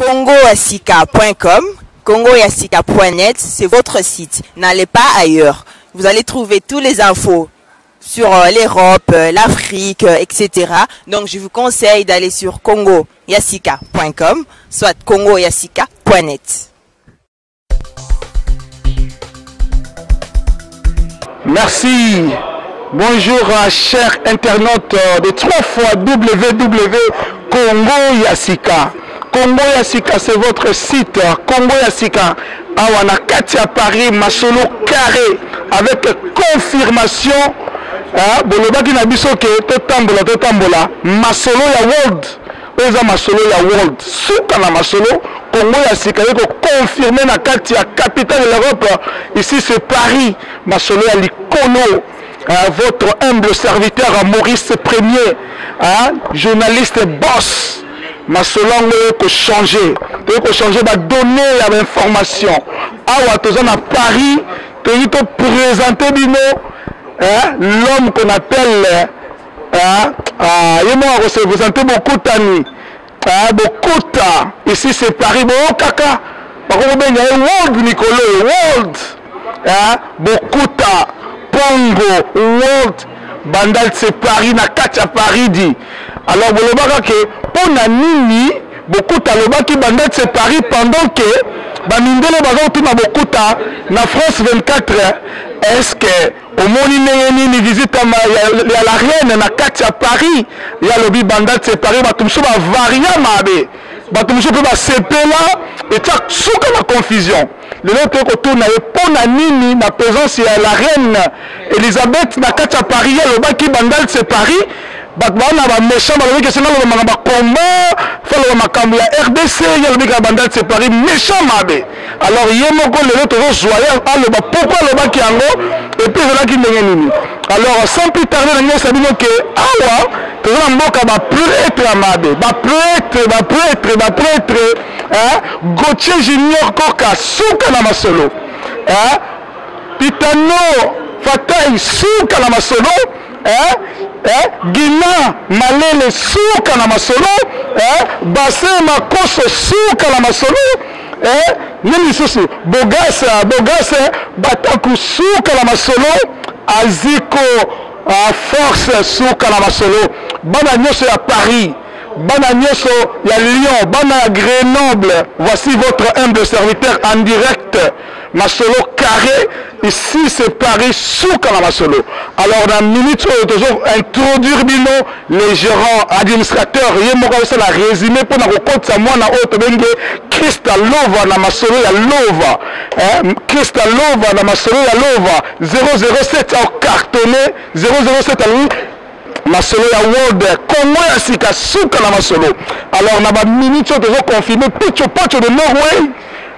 Congoyasika.com, congoyasika.net, c'est votre site. N'allez pas ailleurs. Vous allez trouver toutes les infos sur l'Europe, l'Afrique, etc. Donc je vous conseille d'aller sur congoyasika.com, soit congoyasika.net. Merci. Bonjour chers internautes de 3 fois www Congo Yasika. Congo Yasika, c'est votre site. Congo Yasika. Awa na kati ya Paris, masolo carré avec confirmation. Hein, bolobaki na biso ke totambola totambola masolo ya world oyo eza masolo ya world suka na masolo Congo ya sika ye koconfirme na kati ya capitale de l'Europe. Ici c'est Paris, masolo ya likolo. Votre humble serviteur Maurice Premier, hein, journaliste boss. Masolo yango ekochange, toyei kochange badonné ya bainformation. Awa toza na Paris, toyei toprésente bino, hein, l'homme qu'on appelle, hein, ah, ye moko akose présente bokutani, ah, bokuta. Ici c'est Paris, boyokaka bakokobenga ye world mikolo world, hein, bokuta pongo world bandal, c'est Paris, na kati ya Paris di. Alors bolobaka ke mpo na nini bokuta alobaki bandal c'est Paris pendant que bamindele baza kotuna bokuta na France 24, est-ce que omoni ndenge nini visite ya la reine na kati ya Paris? Ye alobi bandal c'est Paris. Bato mosusu bavaria mabe, bato mosusu mpe basepela, etia suka na confusion. Lelo toyei kotuna ye mpo na nini na présence ya la reine Elizabeth na kati ya Paris ye alobaki bandal c'est Paris. Bato baa na baméchant balobi ke soki aloba makambo ya combat, fo aloba makambo ya RDC, ye alobi kaka bandal c'est Paris, méchant mabe. Alors ye moko lelo tozozwa ye aloba pourquoi alobaki yango et puis ezalaki ndenge nini. Alors sans plus tarder, na nyonso bino ke awa toza na mboka baprêtre ya mabe, baprêtre, baprêtre, baprêtre, hein? Gauthier Junior Koka, suka na masolo, hein? Pitano Fatai, suka na masolo, hein? Hein? Gina Malele, suka na masolo, hein? Bassin Makoso, suka na masolo, hein? Nini lisusu, Bogasa, Bogasa Bataku, suka na masolo, Aziko Force, suka na masolo. Bana nyonso ya Paris, bana nyonso ya Lyon, bana ya Grenoble, voici votre humble serviteur en direct, masolo carré. Ici c'est Paris, suka na masolo. Alors na minute oyo tozo introduire bino les gérants administrateurs, ye moko azosala résumé mpona kokotisa mwana oyo tobengi Crystal Lova na masolo ya Lova, eh, Crystal Lova na masolo ya Lova 007 acartonné 007 alobi masolo ya world Congo ya sika, suka na masolo. Alors na baminute oyo tozo confirme Picho Pacho de Norway,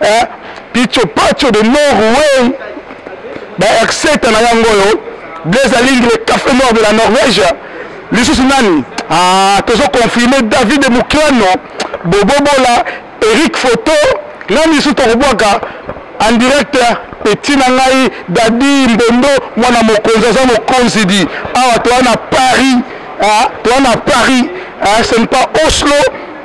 eh, Picho Pacho de Norway, ba R7 na yango oyo Blaise Alingi, le café noir de la Norvège. Lisusu nani? Ah, tozo confirme David Mukiano, Bobobola, Eric Photo. Nani lisusu tokobwaka en direct? Petit na ngai Dadi Mbondo, mwana mokonzi, aza mokonzi di. Awa toza na Paris, ah, toza na Paris, ah, ce n'est pas Oslo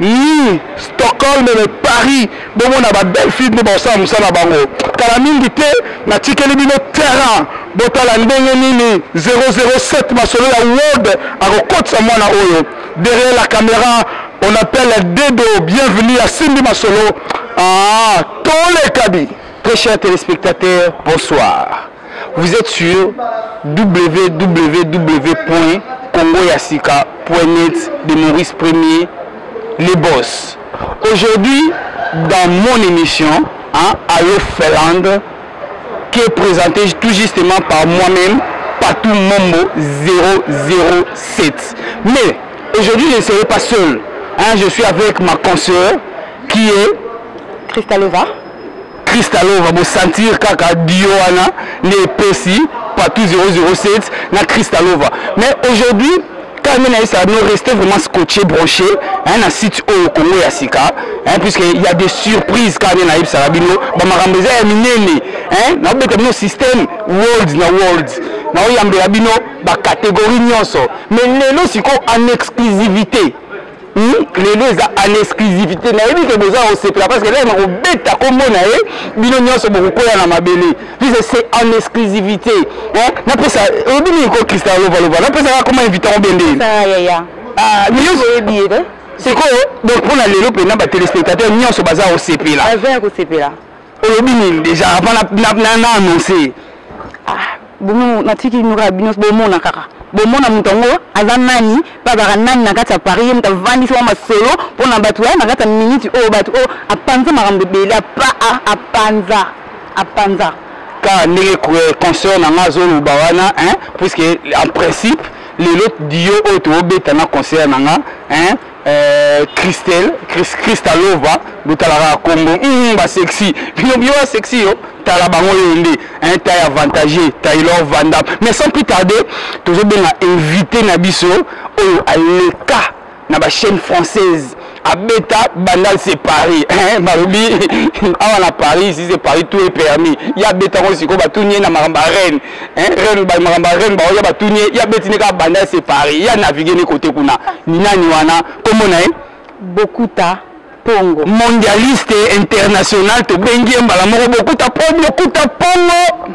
ni Stockholm mais Paris. Bomona babelle fille nde bakosala mosala na bango kala mingi te. Natikeli bino terrain, botala ndenge nini 007 masolo ya world akokotisa mwana oyo. Derrière la caméra, on appelle Dedo. Bienvenue à Simbi Masolo. Ah, tolekabi. Très chers téléspectateurs, bonsoir. Vous êtes sur www.congoyasika.net de Maurice Premier, les boss. Aujourd'hui, dans mon émission, hein, Allo Finlande, qui est présentée tout justement par moi-même, Patou Mombo 007. Mais aujourd'hui, je ne serai pas seul. Hein, je suis avec ma consoeur qui est Kristalova. Kristalova, bo sentir kaka Dioana, les Pessi, Patou 007, na Kristalova. Mais aujourd'hui, quand nous restons vraiment scotchés, branchés, hein, na site au Congo ya sika, hein, puisqu'il y a des surprises quand même na Sarabino, ba makambo eza ya minene, hein, na beta bino système world na world, na oyambela bino ba catégorie nyonso. Mais lelo siko en exclusivité. Lelo eza en exclusivité. Nayebi ke boza kosepela parce que lelo nakobeta kombo na ye, bino nyonso bokokwea na mabele puisque c'est en exclusivité. Napesa oyebi nini ko Christian Lova Lova, napesaka koma invité ngo bende. Ah, oyebi ye te sikoyo. Donc mpona lelo mpena batéléspectateur nyonso baza kosepela. Baza ya kosepela. Olobi nini déjà avant na annonce? Ah, bomo natiki bino kaka, bino bomona kaka, bomona moto yango aza nani mpe azalaka nani na kati ya Paris. Ye moto avandisi wa masolo mpona bato ya na kati ya minute oyo, bato oyo apanza makambo ebele, apanza apanza. Kaka ndenge concert na nga azoloba wana, hein, puisque en principe lelo dio oyo toobeta na concert na nga, hein, Christelle Christalova, botalaka kombo basexy bino bio basexy yo tala bango oyo nde, hein, taille avantagé Taylor Vandam. Mais sans plus tarder, tozobenga invité na biso oyo aleka na bachaîne française, abeta Bandal c'est Paris, balobi awa na Paris, ici c'est Paris, tout est permis. Ya abetango sikoyo, batuni ye na makambo ya reine, reine, makambo ya reine baoya, batuni ye, ya abeti ne kaka Bandal c'est Paris. Ya navigue ne kote kuna. Ni nani wana? Kombo na ye? Bokuta Pongo. Mondialiste international, tobengi ye mbala moko Bokuta po Bokuta Pongo.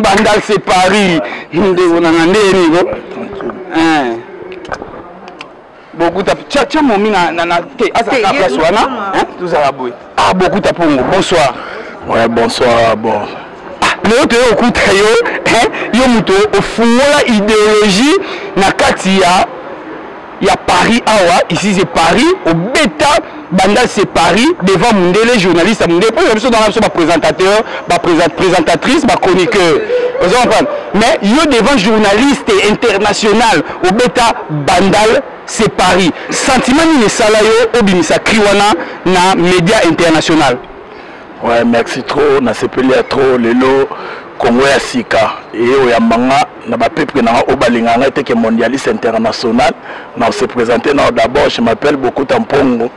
Bandal c'est Paris, ndeko nanga nde niko Bokuta tia tia momi na te azalaka place wana, tozala boye. Ah, Bokuta Pongo, bonsoir. Ouais, bonsoir. Bon. Ah, lelo toye okuta yo, yo moto ofungola idéologie na kati ya Paris awa, ici c'est Paris, obeta Bandal c'est Paris devant mundele, journaliste mundele, mpo biso dans biso baprésentateur, baprésentatrice, bachroniqueur, ozo comprendre, mais yo devant journaliste international obeta Bandal c'est Paris. Sentiment nini esala yo obimisa cri wana na média international? Ouais, merci trop. Nasepeli ya trop lelo Congo ya sika eye oyamba nga na bapeuple na nga oyo balingaka ngai teke mondialiste international. Na se présenter nao d'abord, je m'appelle Bokuta Mpongo.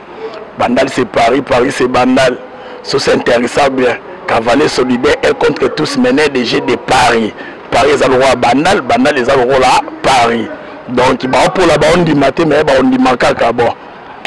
Bandal c'est Paris, Paris c'est Bandal, source intéressable, cavalier solidaire et contre tous, meneur de jeu de Paris. Paris eza lokola Bandal, Bandal eza lokola Paris. Donc baopola, baondima te, mais baondima kaka. Bon.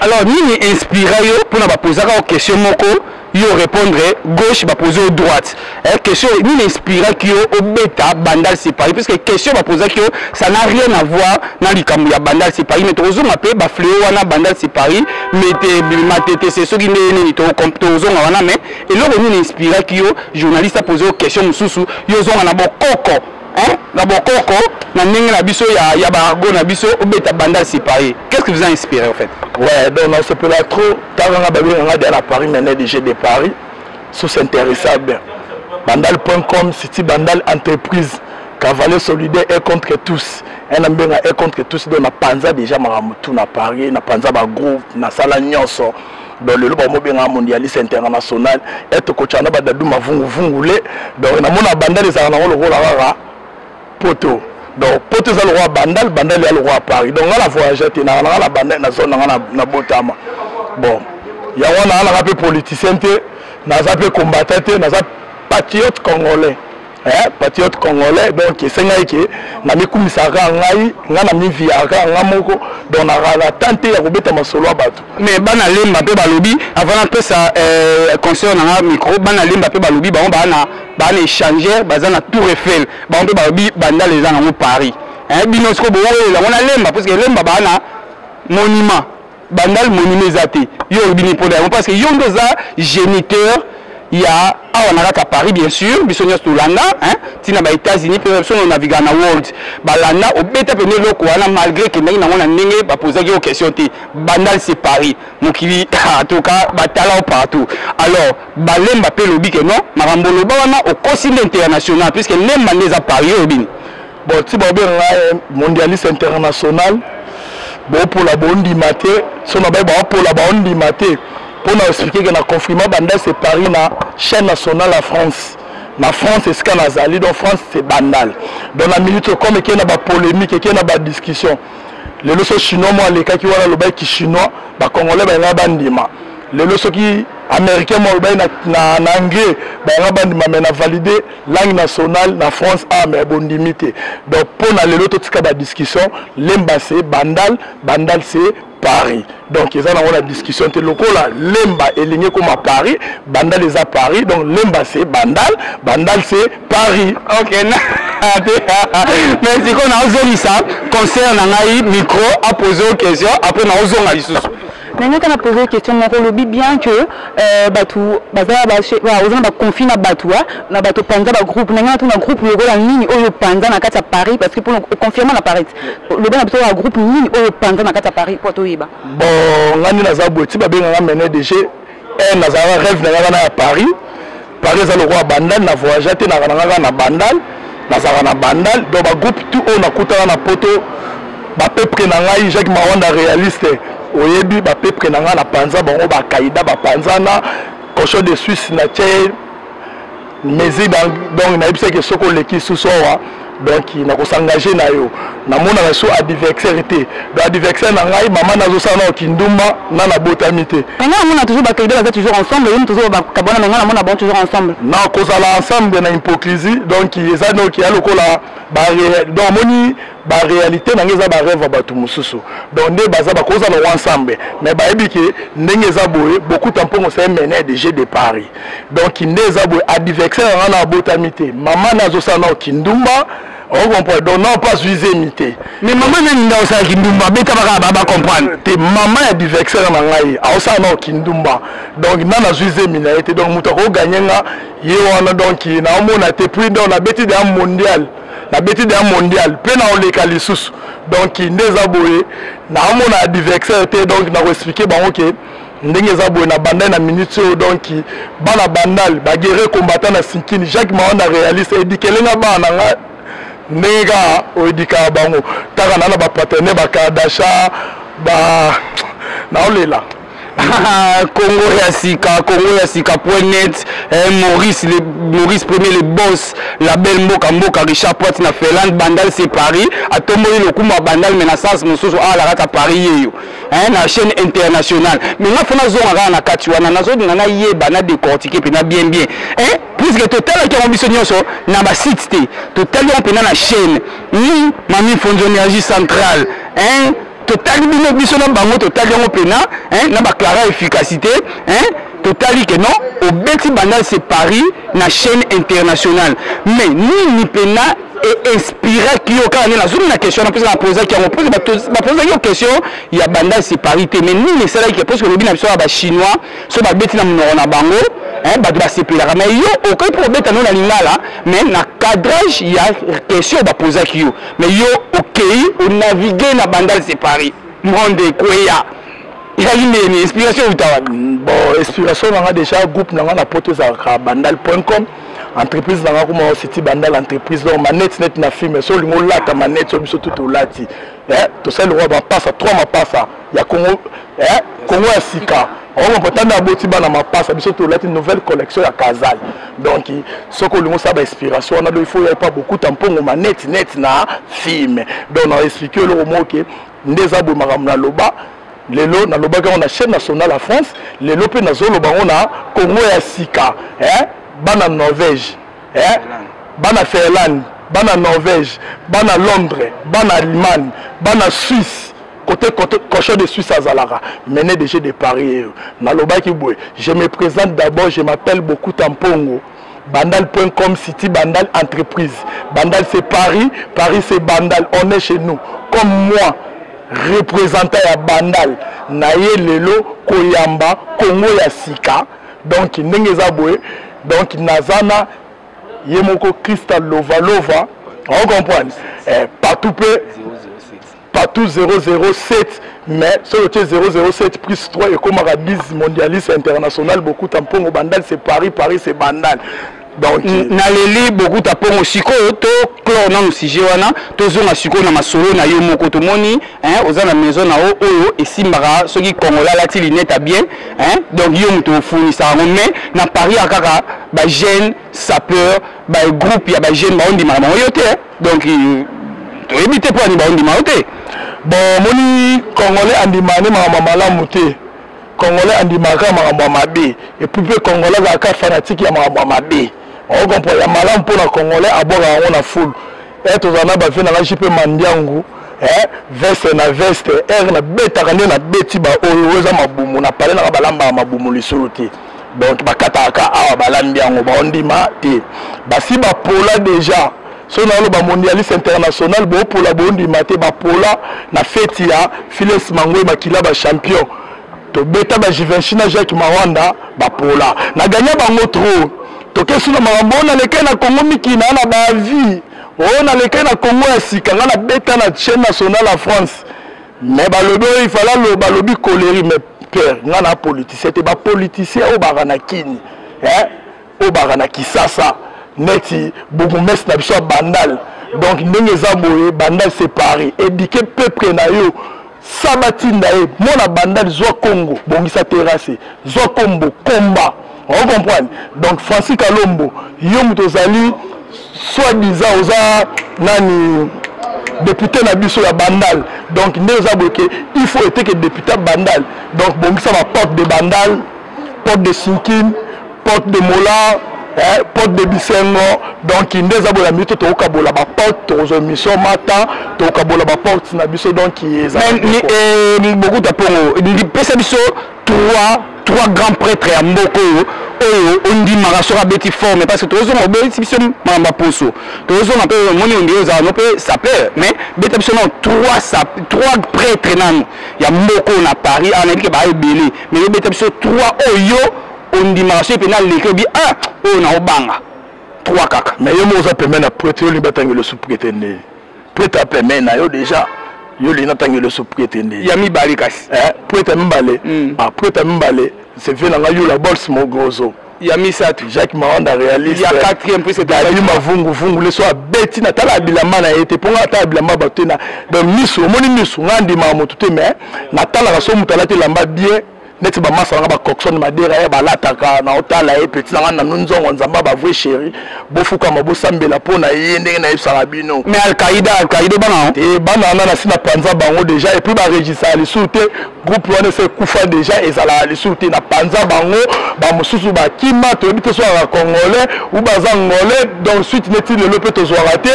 Alors nini inspira yo mpona bapozaka yo question moko, yo répondre gauche, bapose yo droite? Eh, question nini inspiraki yo obeta Bandal c'est Paris, puisque question bapozaki yo, ça n'a rien à voir na likambo ya Bandal c'est Paris? Mais tokozonga mpe bafleo wana, Bandal c'est Paris matete se soki ndenge nini, tozonga wana. Mais eloko nini inspiraki yo, journaliste apose yo question mosusu, yo ozonga na bokoko, hein, na bokoko na ndenge na biso ya baargot na biso, obeta Bandal c'est Paris? Qu'est-ce qui vous a inspiré en fait? Ouais, donc nasepela trop ntango nga babenganga deya na Paris, meneur de jeu de Paris, source intéressable, bandal.com, city Bandal entreprise, cavalier solidaire et contre tous, un mbenga et contre tous. Donc napanza déjà makambo tu na Paris, napanza bagroupe, nasala nyonso. Donc lelo bamobengaka mondialiste international e tokotya na badadu mavunguvungule. Donc namona Bandal ezalaka nango lokola kaka poto. Donc poto eza lokola Bandal, Bandal eza lokola Paris. Donc nga na voyage te, nanga nanga na Bandal, na zone nanga na botama. Bon, yango wana nanga mpe politicien te, naza mpe combattant te, naza patriote congolais, eh, patriote congolais. Donc esengaki ke namikumisaka ngai, ngai namiviaka nga moko. Donc nakala tan te ya kobeta masolo ya bato. Mais bana Lemba mpe balobi, avant napesa conseil na nga micro, bana Lemba mpe balobi bango baa na échangeur, baza na Tour Eiffel. Bango mpe balobi Bandal eza nango Paris. Bino sikoyo bowelela yango na Lemba, parce que Lemba baa na monument Bandal, monument eza te. Yo olobi nini mpona yango? Parce que yo nde oza géniteur ya awa na kaka Paris, bien sûr biso nyonso tolanda ntina ba États-Unis mpe biso naviga na world, balanda obeta pene eloko wana, malgré kendaki nango na ndenge bapozaki yo question te. Bandal c'est Paris, mokili en tout cas batala o partout. Alors balemba mpe elobi ke non, makambo oloba wana okosi nde international, puisque Lemba nde eza Paris. Oyo bini? Bon, ti baobenga mondialiste international, bopola bondima te. So na bai baopola baondima te mpona expliquer ke na confirma Bandal c'est Paris na chaîne nationale ya France, na France esika nazali. Donc France c'est Bandal. Donc na minute comme ekei na bapolémique, ekei na badiscussion lelo, so chinois mo alekaki wana alobaki chinois, bacongolais balinga bandima lelo soki Américain moko alobaki na, na, na anglais, bayanga bandima, mais na valide langue nationale na France a ah, mais bondimi te. Donc mpo na lelo totika badiscussion, Lemba se Bandal, Bandal se Paris. Donc eza nango na discussion te, lokola Lemba elingi ekoma Paris, Bandal eza Paris, donc Lemba se Bandal, Bandal se Paris. Ok, mais sikoyo naozongisa concert na ngai micro apose yo question, après naozonga lisusu. Ndenge kaka na pose question moko, olobi bien que bato baza oza na baconflit na bato na bato panza bagroupe. Ndenge natuna, groupe lokola nini oyo panza na kati ya Paris? Parce que mpona oconfirme na Paris, loba na biso ya groupe nini oyo panza na kati ya Paris mpo toyeba. Bon, ngai nde naza boye, ti babenganga mene DG, nazalaka rêve na ngai wana ya Paris. Paris eza lokola Bandal, na voyage te, naka na ngai kaka na Bandal, nazalaka na Bandal. Donc bagroupe tout oyo nakutana na poto, bapepre na ngai Jacques Mawanda réaliste, oyebi bapepre na ngai na panza bango, bakaida bapanzana, cochon de Suisse na tie mesure. Donc nayebisaki soki oleki susu awa, donc nakosengage na yo, namonaka so adversaire te. Donc adversaire na ngai, mama nazosala nao kindumba na nabotami te. Mais ngai namona toujours bakaida baza toujours ensemble, ye toujours bakabwana, mais ngai namona bango toujours ensemble. Na kozala ensemble na hypocrisie, donc eza noki ya lokola donc omoni baréalité na ngai eza barêve ya bato mosusu. Donc nde baza bakozala ngo ensemble, mais bayebi ke ndenge eza boye, Bokuta Mpongo c'est meneur de jeu de Paris. Donc nde eza boye, adversaire na ngai na abotami te, mama na azosala nao kindumba, ocomprendre? Donc nao mpo azwi zemi te. Mais mama nani nde aosala kindumba? Beta baka bacomprendre. Te, mama ya adversaire na ngai aosala nao kindumba, donc nga nazwi zemi na ye te. Donc moto akoganye nga ye wana, donc naomona te. Puis donc nabeti deya mondial, nabeti deya mondial mpe naoleka lisusu. Donc nde eza boye, naomona adversaire te. Donc nakoexplike bango ke ndenge eza boye na Bandal na minute oyo. Donc bana Bandal, baguerre combattant na Sinkini, Jacques Mawanda réaliste, edikelenga bana na nga ndenge kaka oedikaka bango taka na bapartenaire bakardasha ba naolela. Congo ya sika, Congo ya sika point net, eh, Maurice, le, Maurice premier, le boss, la belle mboka mboka, Richard Poit na Finlande, Bandal c'est Paris, atomboli lokumu ya Bandal, mais na sens mosusu awa la kati Paris yeyo, hein, na chaîne internationale. Mais nga fona zonga kaka na kati wana, nazolinga nayeba na décortiquer mpe na bien bien, hein, puisque totalaki yango biso nyonso na basite te, totali yango mpena na chaîne Mami Fonzo Énergie Centrale, hein, totali bino biso na bango, totali yango mpena, hein, na baclara efficacité, hein, totali ke non, obeti Bandal c'est Paris na chaîne internationale. Mais nini mpena einspiraki yo kaka nde nazongi na question wana, mposa napozaki yango, mposa bapozaki yo question ya Bandal c'est Paris te, mais nini esalaki ke, parce que olobi na biso ya bachinois so babeti na monoko na bango, hein, bato basepelaka, mais yo okoki mpo kobeta no na lingala, mais na cadrage ya question bapozaki yo, mais yo okei onavigue na Bandal c'est Paris, monde ekweya, ezali ndeni? Inspiration euta wapi? Bon, inspiration nanga déjà, groupe nanga na poto ezalaka bandal.com, entreprise nanga kuma city Bandal entreprise. Donc manette net na film, so olingi olata manette so biso tu tolati, tosali lokola mapasa, trois mapasa ya Congo, Congo ya sika. Okompo tanda aboti bana mapasa, biso tolati nouvelle collection ya Kazal. Donc soki olingi osala bainspiration wana, donc il faut ya pa Bokuta Mpongo manette net na film. Donc na explike eloko moko ke nde eza boye, makambo naloba lelo, nalobaki yango na chaîne nationale ya France, lelo mpe nazoloba yango na Congo ya sika, bana Norvège, bana Finlande, bana Norvège, bana Londres, bana Allemagne, bana Suisse, côté côté cochon de Suisse azalaka mené de jeu de Paris. Nalobaki boye: je me présente d'abord, je m'appelle Bokuta Mpongo, bandal.com, city Bandal entreprise, Bandal c'est Paris, Paris c'est Bandal, on est chez nous. Comme moi représentant ya Bandal, na ye lelo koyamba Congo ya sika. Donc ndenge eza boye, donc naza na ye moko Crystal Lovalova, on comprendre, partout mpe partout 007, mais soki otie 007 plus 3 ekomaka 10, mondialiste international Bokuta Mpongo, Bandal c'est Paris, Paris c'est Bandal. Donc naleli Bokuta Mpongo. Sikoyo to clore nanu sujet wana, tozonga sikoyo na masolo na yo moko. Tomoni, hein, oza na maison na yo oyo esimbaka soki Congolais alati lunette ya bien, hein, donc yo moto ofournissaka yango. Mais na Paris ya kaka bajeune sapeur, bagroupe ya bajeune baondima na bango yo te, donc toyebi te mpo ani baondima yo te. Bon, omoni, Congolais andima nde makambo malamu te. Congolais andimaka makambo ya mabe, et puis mpe Congolais azalaka fanatique ya makambo ya mabe. Ocomprendre? Ya malamu mpona Congolais, abwaka yango na fulu. Tozala na bavie nanga JP Mandiangu, veste na veste r nabetaka nde nabeti baoyo oyo eza mabumu na pale nanga, balambaka mabumu lisolo te. Donc bakataka awa, balambi yango, baondima te, basi bapola déjà. So naloba mondialiste international, boopola, boondima te, bapola na feti ya Files Mangwe Makila, bachampion tobeta ba Givenchy na Jacques Mawanda, bapola na ganya bango trop. Tokesi na makambo oyo nalekai na Congo mikina na bavi oyo nalekai na Congo ya sika, ngai nabeta na chaîne nationale ya France. Mais balobi oyo ifala aloba, balobi colérie. Mais père, ngai na politicien te. Bapoliticien oyo baka na Kini, oyo baka na Kisasa, neti bourgmestre na biso ya Bandal. Donc ndenge eza boye, Bandal séparé, éduquer peuple na yo sa batinda ye mona Bandal, zwa Congo, bongisa terrasse, zwa kombo komba, ocomprendre? Donc Francis Kalombo, yo moto ozali soi-disant oza nani, député na biso ya Bandal. Donc nde eza boye ke il faut ete ke député ya Bandal, donc bongisa baporte de Bandal, porte de Sinkin, porte de Mola, porte de Bisengo. Donc nde eza boye na minute, tokokabola baporte, tokozwa émission mata, tokokabola baporte na biso. Donc eza Bokuta Mpongo, pesa biso trois grands prêtres ya mboka oyo ondimaka soki abeti forme, parce que tozonga, obeti biso makambo ya poso, tozonga mpe omoni ondire ozala no mpe sapeur. Mais beta biso nano trois prêtres nano ya mboka oyo na Paris awa. Nayebi ke baa ebele, mais yobeta biso trois oyo ondimaka soki mpena aleki, obi ah, oyo na obanga, trois kaka. Mais yo moko oza pembeni na prêtre, yo olingi batangela osu prêtre nde prêtre apembeni na yo déjà, yo olingi natangela osu prêtre nde? Ya mibale kasi. Prêtre ya mibale? Ah, prêtre ya mibale, c'est vie na ngai Yula Bols Mogrozo. Ya misato? Jacques Mawanda réaliste. Ya quatrième mpe? Dali Mavunguvungu leso abeti, natala bilamba na ye te, mpo nga natala bilamba bato te na donc miso, omoni miso, nga ndimaka moto te, mais natalaka so moto alati elamba bien, neti bamasa nanga bacoxon madera ye balataka, na otala ye petit nanga nanu nzongo nzamba, bavrai chéri, bofukama, bosambela mpo na ye ndenge nayebisaka bino. Mais Alkaïda, Alkaïda bana? Te, bana wana nasi na panza bango déjà, et puis baregistraka lisusu te. Groupe wana ese ekufa déjà, ezalaka lisusu te. Na panza bango, bamosusu bakima, toyebi te so azaka congolais ou baza ngolais. Donc suite neti lelo mpe tozwaka te.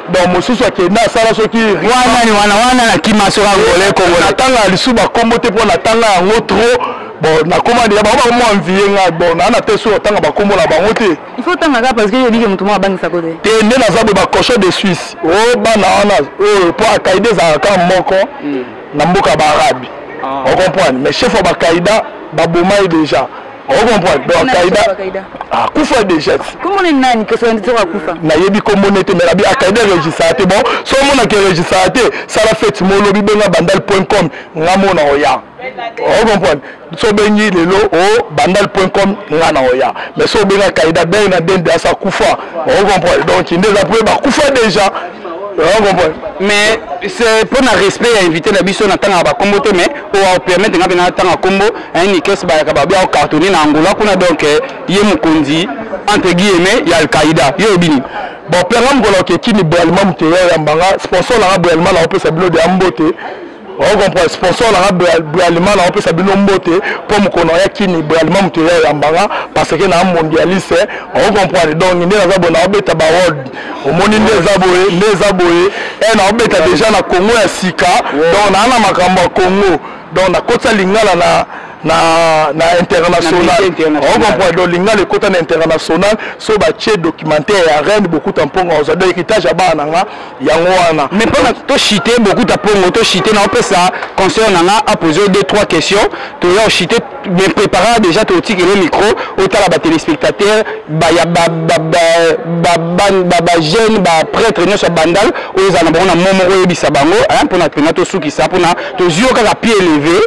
Donc mosusu akende asala soki Wana ni wana wana na kima soki angolais, congolais? Natanga lisusu bakombo te, mpo natanga yango trop. Bon, nakoma deja, bango bakoma envie nga. Bon, naa na te so otanga bakombo na bango te. Il faut otanga kaka, parce que yoyebi ke motu moko abangisako te. Te, nde naza boye, bacochon de Suisse oyo, bana wana oyo, mpo Alkaïda ezalaka kaka moko na mboka ya baarabe, ocomprendre? Mais chef ya bakaïda baboma ye déjà, ocomprendre? Donc Alkaïda akufa déjà. Komona nani soko akufa? Nayebi komona te, mais nabi Alkaïda enregistraka te. Bon, so omonaka enregistraka te, sala fete molobi, benga bandal.com, nga mona oya, ocomprendre? So obengi lelo o bandal.com, nga na oya. Mais so obenga Kaïda benge na dende asa kufa, ocomprendre? Donc nde eza po bakufa déjà, ocomprendre? Mais c'est mpo na respect ya invité na biso, natangaka bakombo te, mais oyo aopermettre nga mpe natanga kombo Nikes, bayaka babi aocartonne na Angola kuna. Donc ye mokonzi entre guillemets ya Alkaïda, yo oyebi nini? Bon, mpe nga mokolo okekini boyalima, moto eya oyambanga, sponsor nanga boyalima, na opesa bino deya mbote, ocomprendre? Sponsor nanga boyalima, na opesa bino mbote, mpo mokolo ya kini boyalima, moto eya oyambanga, parce que naa mondialiste, ocomprendre? Donc nde naza boye, naobeta baworld, omoni nde eza boye, nde eza boye e naobeta déjà na Congo ya sika. Donc naa na makambo ya Congo, donc nakotisa lingala na international, ocomprendre? Donc lingala ekota na international. So batie documentaire ya reine Bokuta Mpongo, ozwa donc héritage ya bana na nga yango wana. Mais mpona toshite Bokuta Mpongo, toshite na opesa conseil na nga, apose deux trois questions, toya oshite bien préparé déjà, totikele micro, otala batéléspectateur ya bajeune, baprêtre nyonso ya Bandal oyo ezala na bango na mo moko, oyebisa bango mpona mpena tosukisa, mpona tozwi yo kaka pied élevé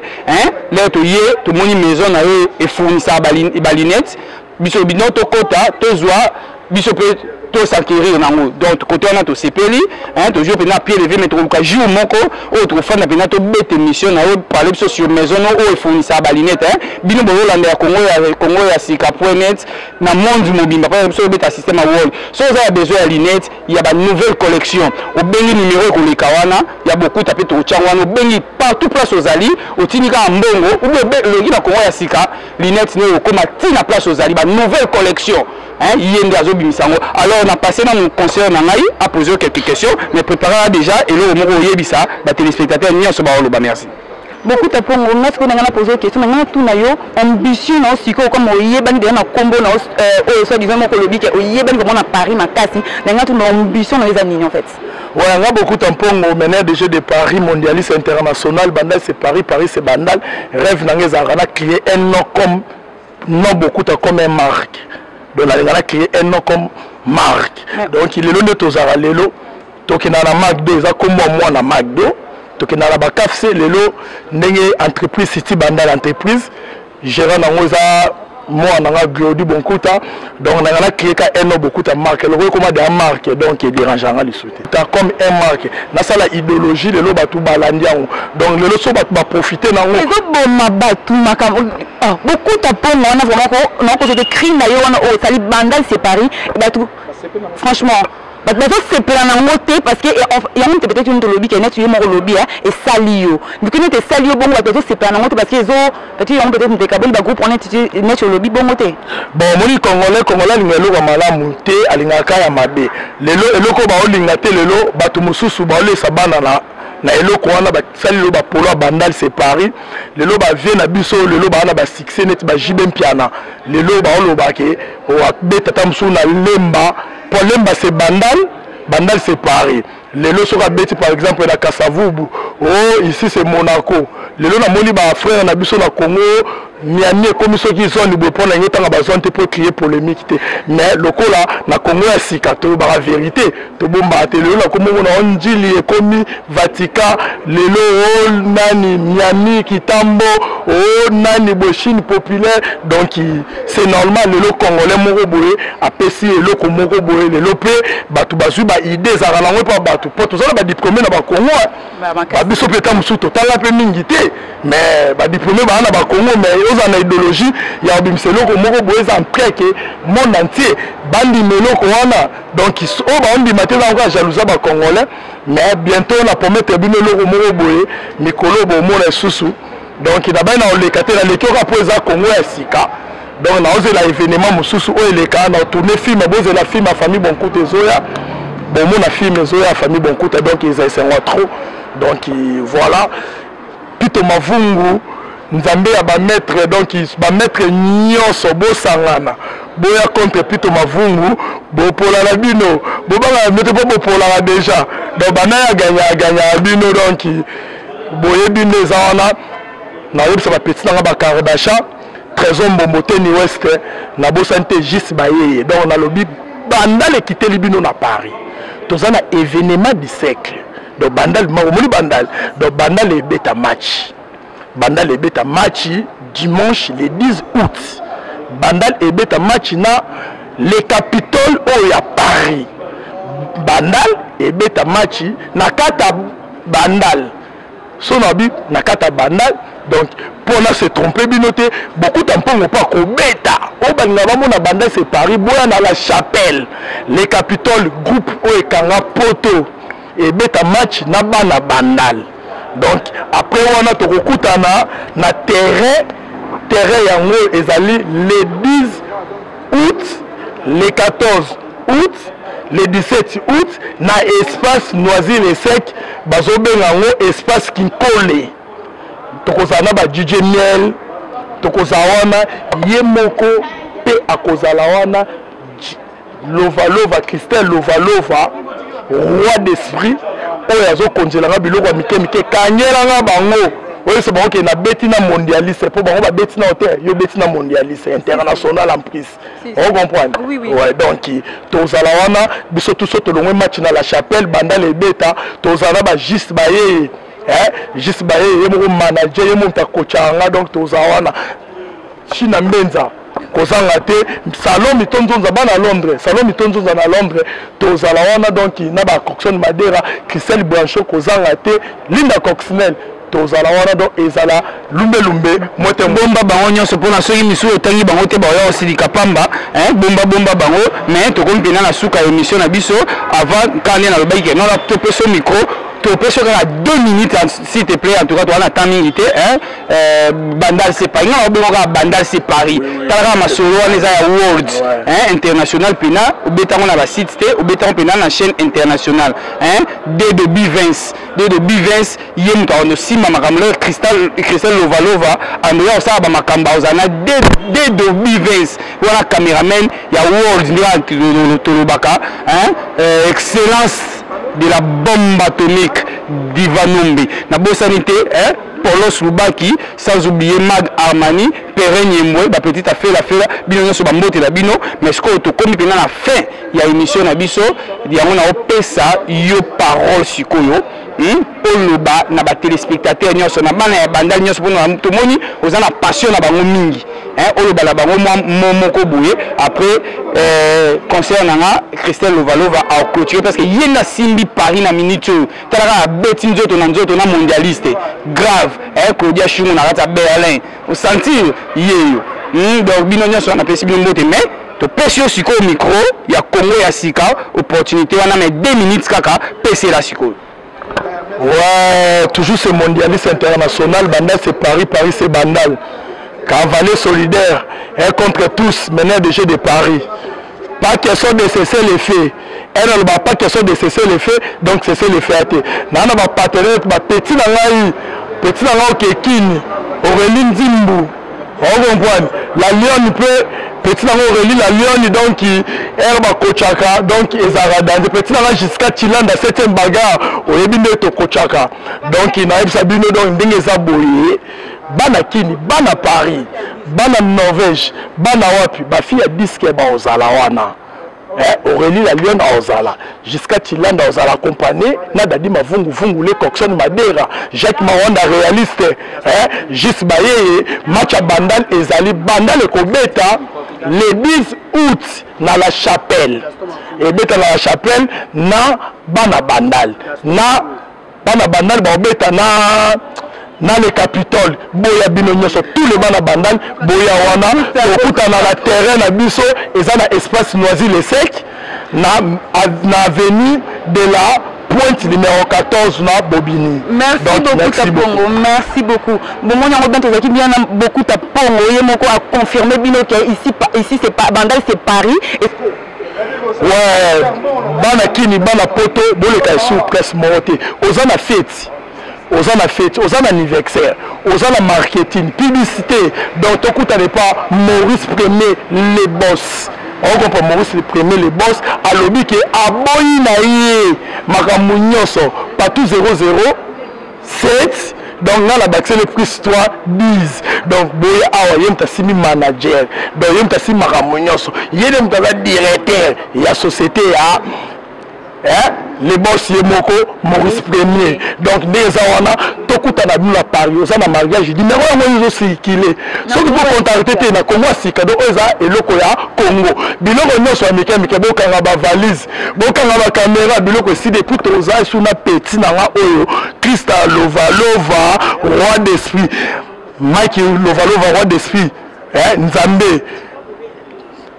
lere toye, tomoni maison na yo efournisaka balunettes. Biso bino tokɔta, tozwa biso mpe. To s'enquérir nango. Donc côté wana tosepeli, hein, tozwi mpenza pied levé, mais tokoluka jour moko oyo tokofanda mpenza, tobeta émission na yo, parle biso sur maison no oyo efournissaka balinete, hein. Bino bozolanda ya Congo ya Sika.net na monde mobimba, mpo biso obeta système ya world. So oza ya besoin ya lunette ya ba nouvelle collection, obengi numéro ekoleka wana ya Bokuta mpe tokotyango wana. Obengi partout place ozali, otindi kaka mbongo ube olongi na Congo ya Sika lunette no okóma ntina place ozali, ba nouvelle collection, hein. Ye nde azobimisa yango. Alors na passé na mon conseiller na ngai apose quelques questions, mais préparera déjà eloko moko oyebisa batéléspectateur nyonso baoloba. Merci. Bokuta Mpongo, nga sikoyo na nga na pose question na nga, natuna yo ambition na yo sikoyo, comme oyebani deja na nkombo na oyo soi disant moko olobi ke oyebani vraiment na Paris makasi. Na nga tuna, ambition na yo eza nini en fait? Ouais, nga Bokuta Mpongo, meneur de jeu de Paris, mondialiste international, Bandal c'est Paris, Paris c'est Bandal. Rêve na nga ezalaka na créer un nom comme nom Bokuta, comme un marque. Donc nalinga na créer un nom comme marque. Donc lelo nde tozalaka, lelo tokendaka na Macdo, eza kombo ya mwana Macdo. Tokendaka na bakafc lelo ndenge entreprise City Bandal entreprise, gérant nango eza mwana nanga Glodi Bonkuta. Donc nanga na créé ka un nom Bokuta marque, loko ekoma de marque, donc edérange yanga lisusu te. Ta comme un marque, nasala idéologie, lelo bato balandi yango. Donc lelo so bato baprofite nango. Ezoboma bato makambo. Bokuta Mpongo wana vraiment nakozo te cri na yo wana oyo osali Bandal c'est Paris, bato franchement bato bazosepela nango te, parce que yango te peut-être yo tolobi ke neti yo moko olobi esali yo ndike neti esali yo bongo, bato bazosepela nango te parce que ezo peut-être yango peut-être moto ekaboli bagroupe wana neti olobi bongo te. Bon, omoni Congolais, Congolais alinga eloko ya malamu te, alingaka ya mabe. Lelo eloko baolinga te, lelo bato mosusu baolesa bana na eloko wana basali. Lelo bapolo ya Bandal c'est Paris, lelo bavie na biso, lelo baa na basuccès neti baJB Mpiana, lelo baoloba ke abeta ta mosusu na Lemba, po Lemba c'est Bandal, Bandal c'est Paris. Lelo soki abeti par exemple na Kasavubu, oh, ici c'est Monaco. Lelo namoni bafrère na biso na Congo, Miami ekomi soki zone boye, mpo na yango etanga bazone te mpo créer polémique te, mais lokola na Congo ya Sika toyobaka vérité, tobombaka te. Lelo nakomomona o Njili ekomi Vatican, lelo o nani Miami Kitambo, o nani boye Chine populaire. Donc c'est normal, lelo Congolais moko boye apesi eloko moko boye, lelo mpe bato bazwi baidée ezalaka nango mpo bato, mpo toza na badiplôme na Bakongo, babiso mpe ta mosusu totala mpe mingi te, mais badiplôme baa na Bakongo, mais ozala na idéologie ya kobimisa eloko moko boye eza prêt ke monde entier bandima eloko wana. Donc oyo baondima te eza kaka jalousie bacongolais, mais bientôt na promettre bino eloko moko boye, mikolo bomona lisusu. Donc nabai na oleka te, naleki oka mpo eza Kongo ya Sika. Donc naozela événement mosusu oyo eleka na tourne film, bozela film ya famille Bonkuta ezoya, bomona film ezoya ya famille Bonkuta. Donc eza esengo trop. Donc voilà, Pito Mavungu, Nzambe ya bamaître, donc bamaître nyonso bosangana boya contre Pito Mavungu, bopola na bino, bobangana bino te mpo bopolaka déjà. Donc bana ya ganya ganyaka bino, donc boyebi nde eza wana. Nayebisa bapeti nanga bakardasha, Trésor Mbombo, Teni West, nabosani te Jis Bayeye. Donc nalobi Bandal ekiteli bino na Paris, toza na événement du siècle. Donc Bandal, omoni Bandal, donc Bandal ebeta match, Bandal ebeta match dimanche le 10 août. Bandal ebeta match na Le Capitole oyo ya Paris. Bandal ebeta match na kati ya Bandal, so na bi na kati ya Bandal. Donc mpona se trompe bino te, Bokuta Mpongo mpo akobeta oyo balinga bamona Bandal c'est Paris, boya na La Chapelle, Le Capitole, groupe oyo ekanga poto ebeta match na bana Bandal. Donc après wana tokokutana na terrain. Terrain yango ezali le 10 août, le 14 août, le 17 août na espace Noisy le Sec, bazobenga yango espace Kinkole. Tokozala na ba DJ Miel, tokozala wana, ye moko mpe akozala wana, Lovalova, Christelle Lovalova, roi d'esprit oyo azokonzelanga biloko ya mike mike, kangelanga bango, oyebisa bango ke nabeti na mondialiste, mpo bango babeti na te, yo beti na mondialiste international en plus, ocomprendre? Oui. Ouais, donc tozala wana biso tuso tolongwe match na La Chapelle, Bandal ebeta, tozala na bajuste bayeye, juste bayeye, ye moko manager, ye moto akocanga. Donc tozala wana, China Mbenza. Kozanga te salon Mitonzonza bana Londres, salon Mitonzonza na Londres tozala wana, donc na ba Coxon Madera, Christelle Blanchot, kozanga te Linda Coxnel, tozala wana, donc ezala lumbe lumbe mote. Bomba bango nyonso mpona soki misusu otangi bango te, baoya kosilika pamba, hein, bomba bomba bango. Mais tokomi mpena na suka ya émission na biso. Avant kaka nde nalobaki ke nona topesa micro, topesa kaka 2 minutes, s'il te plaît. En tout cas toza na temps mingi te, hein. Bandal c'est Paris, nga babenga kaka Bandal c'est Paris. Tala kaka masolo wana eza ya world, hein, international mpena. Obetango na basite te, obetango mpena na chaîne internationale, hein. D de Bivens, D de Bivens, ye moto akondo simba makambo leo. Cristal, Cristal Lovalova andoya kosala bamakambo, akozala na D de Bivens wana, cameraman ya world nde tolobaka, hein. Excellence de la bombe atomique Divanombe, nabosani te, hein, Polos Lubaki, sans oublier Mag Armani, Perrin Nyembwe, ba petite afela fela, bino nyonso bambotela bino. Mais sikoyo tokomi mpenza na fin ya émission na biso, yango na opesa yo parole sikoyo, Oloba na batéléspectateur nyonso, na bana ya Bandal nyonso, mpona tomoni oza na passion na bango mingi, hein, oloba na bango mwa mo moko boye. Après concert na nga, Christelle Lovalova aclôturé, parce que ye nde asimbi Paris na minute oyo. Talaka, abeti nzoto na nzoto na mondialiste grave, eh, Claudia Shungu na kati ya Berlin, osentir yeyo, Donc bino nyonso napesi bino mbote, mais topesi yo sikoyo micro ya Congo ya Sika, opportunité wana, mais 2 minutes kaka, pesela sikoyo. Ouais, toujours ce mondialiste international, Bandal c'est Paris, Paris c'est Bandal. Cavalier solidaire, et contre tous, meneur de jeu de Paris. Pas question de cesser les faits. Elle n'a pas question de cesser les faits, donc cesser les faits. Nana ba partenaire, ba petit na ngai, petit na ngai okekini, Aurélie Nzimbu, on comprend. La Lionne peut, petit na ngai Aurélie la Lionne, donc elle bakochaka, donc ezalaka danger. Petit na ngai jusqu'à Chilanda 7e bagarre, oyebi nde tokochaka. Donc nayebisa bino, donc ndenge eza boye, bana Kini, bana Paris, bana Norvège, bana wapi, bafille ya disque baozala wana. Eh, Aurélie la Lionne aozala jusqu'à Chilanda, ozala accompagné na Dadi Mavungu le Coxon Madera, Jacques Mawanda réaliste, eh, Gis Bayeye. Match ya Bandal ezali, Bandal ekobeta le 10 août na la Chapelle, ebeta na la Chapelle na bana Bandal, na bana Bandal baobeta na le Capitole. Boya bino nyonso, tous les bana Bandal, boya wana, tokutana na terrain na biso, eza na espace Noisy le Sec, na avenue de la Pointe numéro 14 na Bobigny. Merci. Donc, beaucoup. Merci. Tapongo, merci beaucoup. Bomoni yango bien, tozalaki bien na beaucoup. Tapongo ye moko aconfirme bino ke ici, ici c'est pas Bandal, c'est Paris. Et Ouais, bana Kini, bana Poto, boleka esu presse moko te. Oza na fête, oza na fête, oza na anniversaire, oza na marketing, publicité, donc tokutane pa Maurice Premier le boss. Okompa Maurice le Premier le boss alobi ke aboyi na ye makambo nyonso partout 00 7, donc nga na bakiseli plus 3 10. Donc boye awa, ye moto asimi manager, donc ye moto asimi makambo nyonso, ye nde moto aza directeur ya société ya, eh, le boss ye moko Maurice Premier. Donc nde eza wana, tokutana bino na Paris. Oza na mariage, numéro yango ezocircule, soki bocontacte te na Congo ya Sika. Donc oyo eza eloko ya Congo, biloko nyonso ya mike mike, bokanga bavalise, bokanga bacaméra, biloko esili. Et puis toza esu na petit na nga oyo, Krista Lovalova, roi d'esprit, Mike Lovalova, roi d'esprit, eh, Nzambe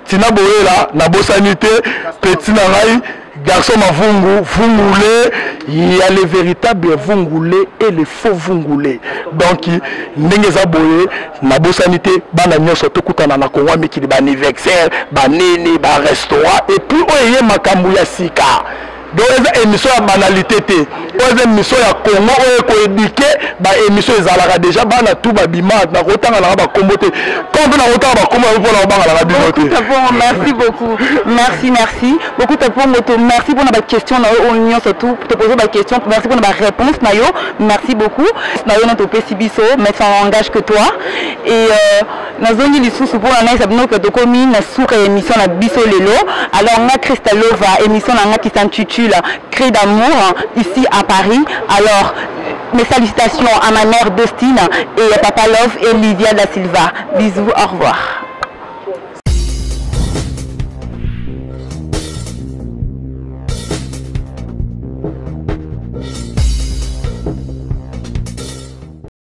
tina boyela, nabosani te petit na ngai garçon Mavungu Vungule. Il y a le véritable Vungule et le faux Vungule. Donc ndenge eza boye, nabosani te bana nyonso, tokutana na Kongo mikili, baanniversaire, banini, barestaurant. Et puis oyo eye makambo ya sika, donc eza émission ya banalité te, oyo eza émission ya Congo oyo ekoéduquer. Baémission ezalaka déjà, bana tu babima, nakotanga nanga bakombo te, comme mpe nakotanga bakombo yango mpona kobangalaka bino te. Tapongo, merci beaucoup. Merci, merci. Beaucoup Tapongo, merci pour la question na yo nyonso tout, te poser ba question, merci pour la réponse na yo. Merci beaucoup. Na yo na topesi biso, mais ça n'engage que toi. Et nazongi lisusu mpona nayesa bino ke tokomi na suka ya émission na biso lelo. Alors nga Christalova, émission na nga qui s'intitule Cri d'amour ici à Paris. Alors mes salutations à ma mère Dostine et à Papa Love et Lydia da Silva. Bisous, au revoir.